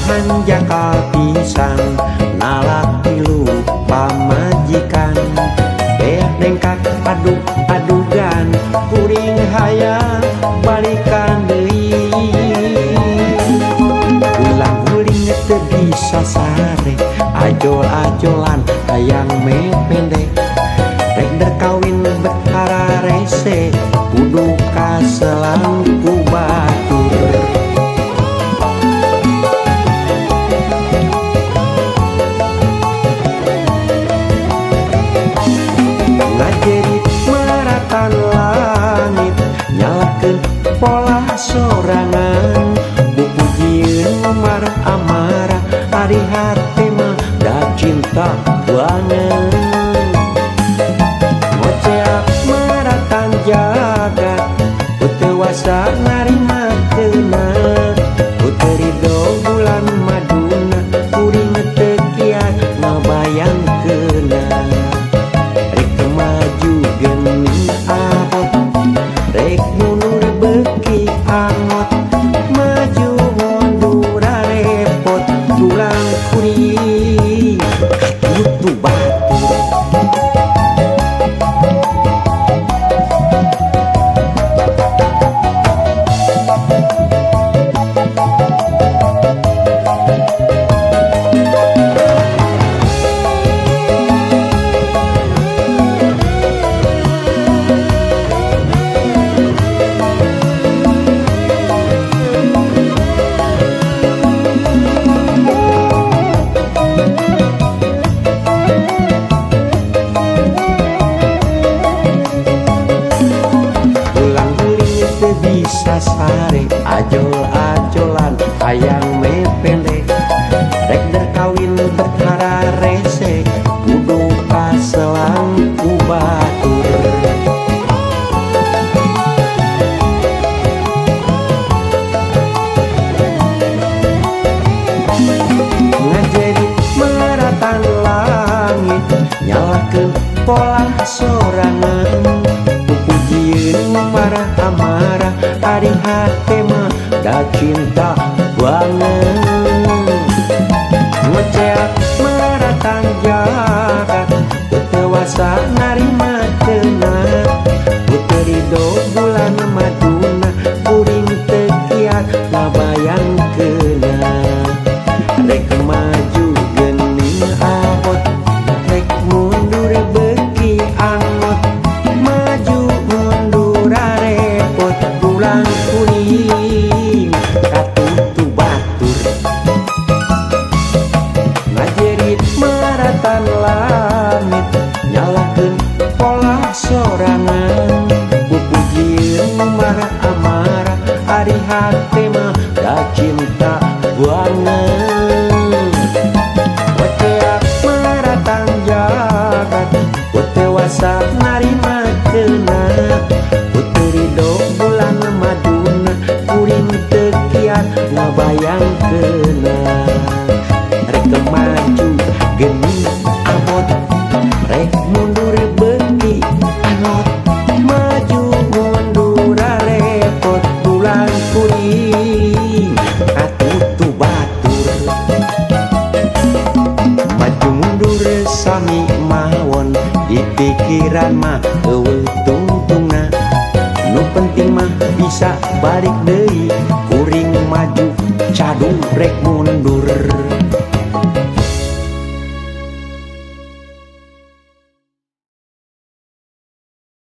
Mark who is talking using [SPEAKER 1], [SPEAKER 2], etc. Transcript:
[SPEAKER 1] Hanjakal pisan nalak tilu pamajikan beak dengkak adug-adugan kuring hayang balikan deui ulang guling teu bisa sare ajol-ajolan hayang mependek rek kawin bet hararese kudu kaselang ku batur. Ngajerit maratan langit nyalakeun pola sorangan buku jieun marah amarah ari hate mah da cinta banget ngoceak maratan jagat putewasa narima keuna puteri ridho bulan maduna kuring teu kiat ngabayangkeuna rek maju geuning abot rek mundur beuki angot maju mundur repot tulang kuring katutu batur. Bisa sare ajol-ajolan hayang mependek rek kawin bet hararese kudu kaselang ku batur. Ngajerit maratan langit nyalakeun pola sorangan pupujieun marah amarah ari hate mah da cinta banget ngoceak maratan jagat teu wasa narima keuna puteri ridho bulan maduna kuring teu kiat ngabayangkeuna rek maju geuning abot rek mundur beuki angot maju mundur repot tulang kuring katutu batur. Ngajerit maratan langit nyalakeun pola sorangan pupujieun marah amarah ari hate mah da cinta banget ngoceak maratan jagat putewasa narima keuna puteri ridho bulan maduna kuring teu kiat ngabayangkeuna rek maju geuning abot rek mundur beuki angot maju mundur repot tulang kuring katutu batur. Maju mundur sami mawon di pikiran mah eueuh tungtungna nu penting mah bisa balik deui kuring maju cadung rek mundur.